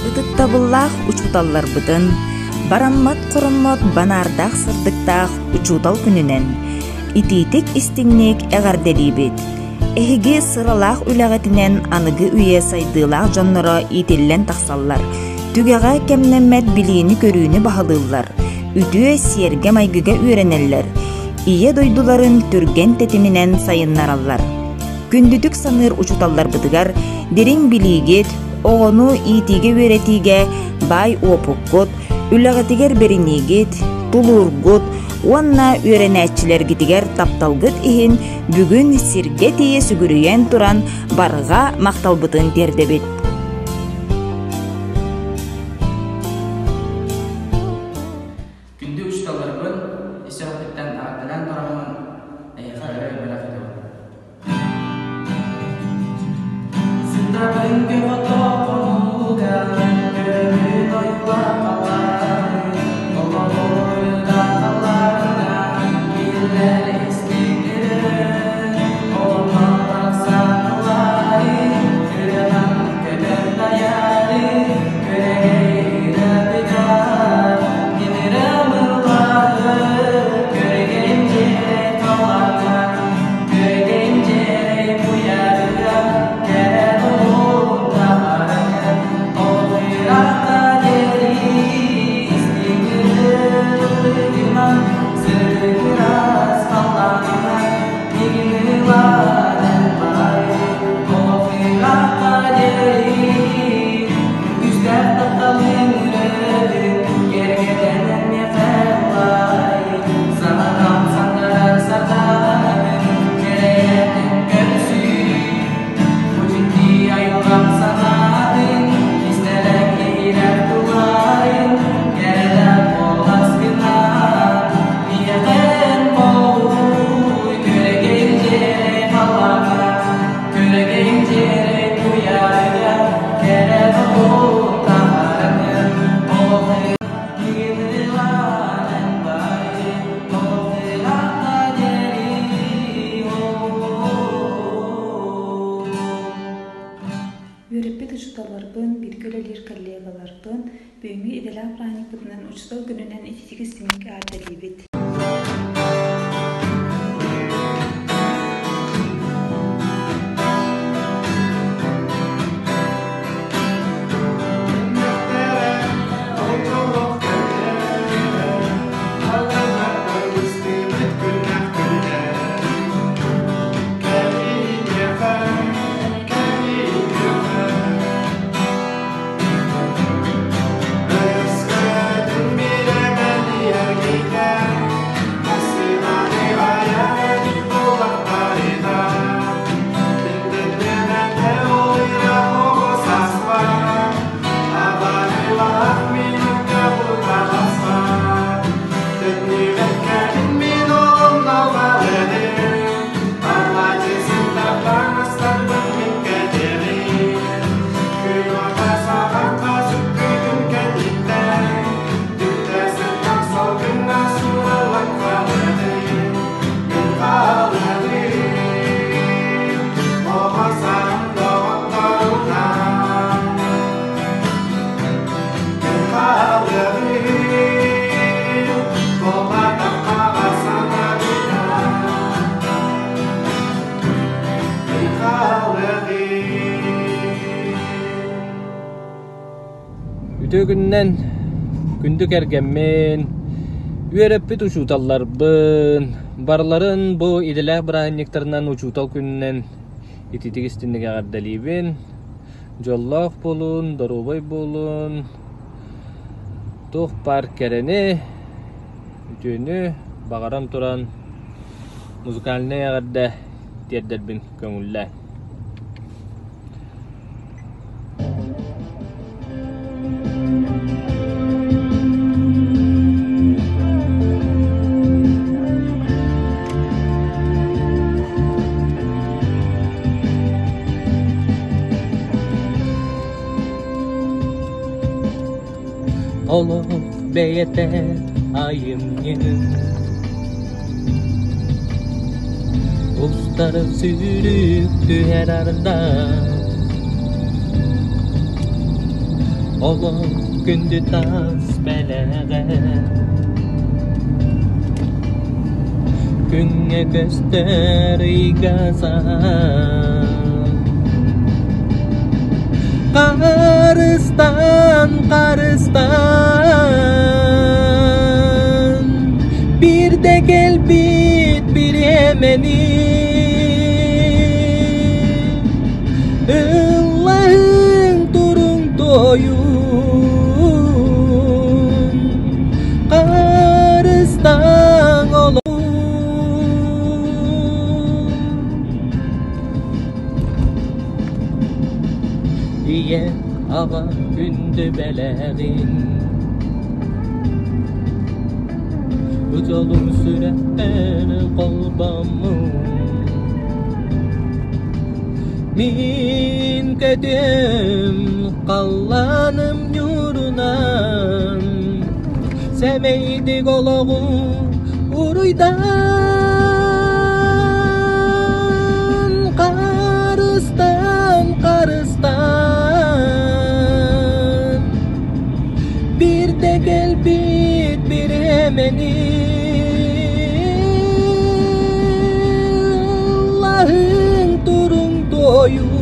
Ытыктабыллаах учууталларбытын, бараммат-хороммот банаардаах сырдыктаах учуутал күнүнэн итиитик-истиҥник эҕэрдэлиибит! Эһиги сыралаах үлэҕитинэн аныгы үйэ сайдыылаах дьонноро иитиллэн тахсаллар, түгэҕэ кэмнэммэт билиини-көрүүнү баһылыыллар, үтүө сиэргэ-майгыга үөрэнэллэр, Ийэ дойдуларын түргэн тэтиминэн сайыннараллар. Күндүтүк саныыр учууталларбытыгар дириҥ билиигит, оҕону иитиигэ-үөрэтиигэ баай уопуккут, үлэҕитигэр бэриниигит, тулуургут уонна үөрэнээччилэргитигэр тапталгыт иһин бүгүн сиргэ тиийэ сүгүрүйэн туран барҕа махталбытын тиэрдэбит. Күндү учууталларбын ис сүрэхпиттэн ааттанан тураммын эһиэхэ өрө бэлэх ыытабын. Сыттабын көҕө көмүн ойула Үөрэппит учууталларбын, бииргэ үлэлиир коллегаларбын бүгүҥҥү идэлээх бырааһынньыкпытынан Учуутал күнүнэн ититик истиҥник эҕэрдэлиибит! Үтүө күнүнэн күндү кэргэммин, үөрэппит учууталларбын, барыларын бу идэлээх бырааһынньыктарынан учуутал күнүнэн ититик истинник эҕэрдэлиибин. Дьоллоох буолун, доруобай буолун, туох баар кэрэни, үтүөнү баҕаран туран музыкальнай эҕэрдэ тиэрдэрбин көҥүллээ. Олох бэйэтэ айымньы Устар сүүрүк түһэр ардах. Олох күндү таас бэлэҕэ Күҥҥэ көстөр ыйга саһан Харыстан, харыстан Биирдэ кэлбит бириэмэни Ыллаһыҥ туруҥ туойун, харыстааҥ олоҕун. Ийэ, аҕа күндү бэлэҕин Дьолум сүрэхпэр холбоммут Мин көтүөм халлааным ньуурунан Сэмэйдик олоҕу уруйдаан Харыстаан, харыстаан Биирдэ кэлбит бириэмэни Ыллаһыҥ туруҥ туойун.